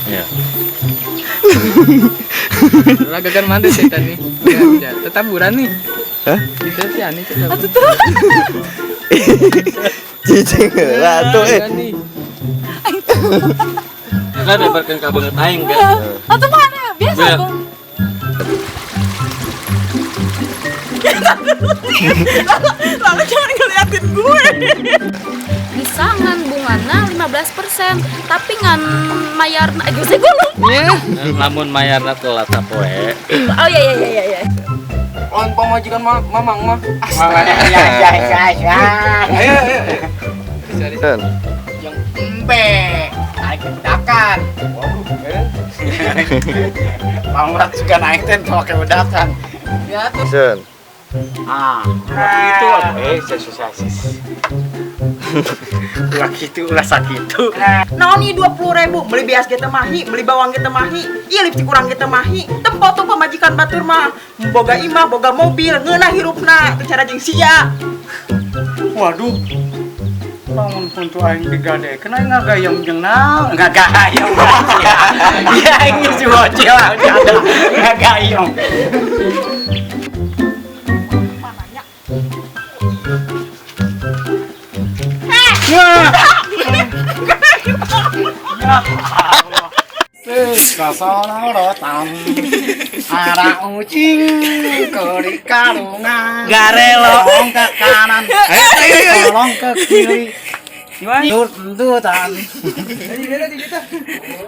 Ya. Lagakan mana sih tadi? Ya, tetap buran nih. Hah? Itu sih aneh tetap. Cicing lah tuh eh. Nih. Kan lebarkan ka beungeut aing kan. Atau mana? Biasa Iya. Bang. Lalu jangan ngeliatin gue. Bisa ngan bungana 15%, tapi ngan mayar eh gue lupa. Ya. Lamun mayarna telat sapoe. Oh iya iya iya iya. Lawan pamajikan mamang mah. Ya ya ya ya. Ayo ayo. Bisa bisa. Kan. Yang embe, naik bedakan. Mangrat juga naik teh pakai bedakan. Ya tuh. Sen. Ah, itu eh susah sis. Ulah gitu, ulah sakitu. Naon ieu 20.000 beli beas ge teu mahi, beli bawang ge teu mahi, ieu lipstik urang ge teu mahi. Tempo tuh pamajikan batur mah, boga imah, boga mobil, ngeunah hirupna, teu cara jeung sia. Waduh. Bangun kuntu aing digadekeun aing ngagayem jeung naon? Ngagayem. Ya aing geus bocil ada ngagayem. Ya. Kasolorotan arah ucing keri karungan. Garelo. Tolong ke kanan, tolong ke kiri. Gimana? Tut-tutan.